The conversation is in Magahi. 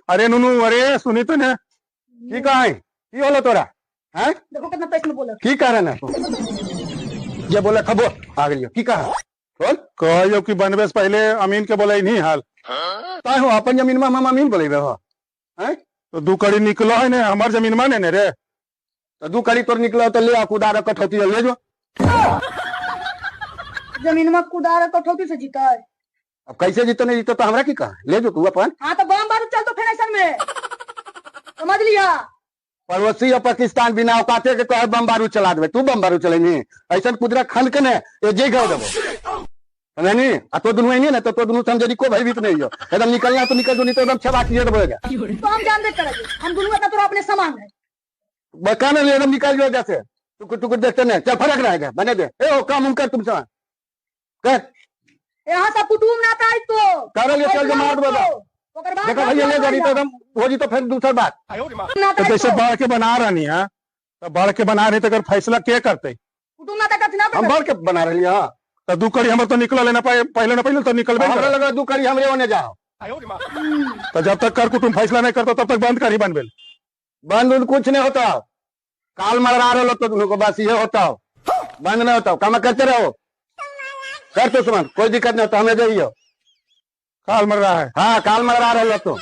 अरे नुनू, अरे सुनी तो ने। की कहे, की होलो तोरा? हैं? देखो कितना पैसे में बोला। की कारण है ये बोला खबो आ गेलियो, की कहा बोल? कहियो कि बनबे से पहले अमीन के बोले नहीं हाल। ताय हो अपन जमीन में हम अमीन बोलेबे हो? हैं? तो दू कड़ी निकलो है ने हमार जमीन में ने रे। तो दू कड़ी तोर निकलो तो ले आ कुदार कठौती ले जो। जमीन में कुदार कठौती से जीता है। अब कैसे जीतो नहीं जीतो तो हमरा की कहा, ले जो तू अपन। हाँ तो बम बारूद चल तो फिर ऐसा में समझ लिया। पड़ोसी और पाकिस्तान बिना औकाते के कहे बम बारूद चला देबे, तू बम बारूद चलेनी ऐसा कुदरा खन के ने ए जे गाव देबो, समझे नी? आ तो दुनू नहीं ना, तो दुनू समझे को भयभीत नहीं हो, एकदम निकलना तो निकल जो, नहीं तो एकदम छबा किए देबो। तो हम जानबे करेंगे, हम दुनू का तोरा अपने समान है। बका में एकदम निकल जो जैसे टुकुर टुकुर देखते नहीं, चल फरक रहेगा बने दे। ए ओ काम उम कर तुम सब कर। यहाँ सब कुटुम्ब ना था तो कर ले, चल जो मार दो। ओकर बाद देखो भैया ले जानी तो एकदम हो जी तो फिर दूसरा बात। ना तो जैसे बढ़ के बना रही है तो बढ़ के बना रही तो अगर फैसला के करते? कुटुम्ब ना था ना हम बढ़ के बना रही है। तो दू कड़ी हमर तो निकल लेना पहले ना पहले तो निकलबे हमरा करे। लगा दू कड़ी हमरे ओने जाओ। तो जब तक कर कुटुम्ब फैसला नहीं करता तब तक बंद कर ही बनबे। बंद उन कुछ नहीं होता, काल मरवा रहे तो दोनों को बस ये होता हो, बंद नहीं होता, काम करते रहो, करते सुमन कोई दिक्कत नहीं होता, हमें जाइए। काल मर रहा है। हाँ काल मरवा रहे तो।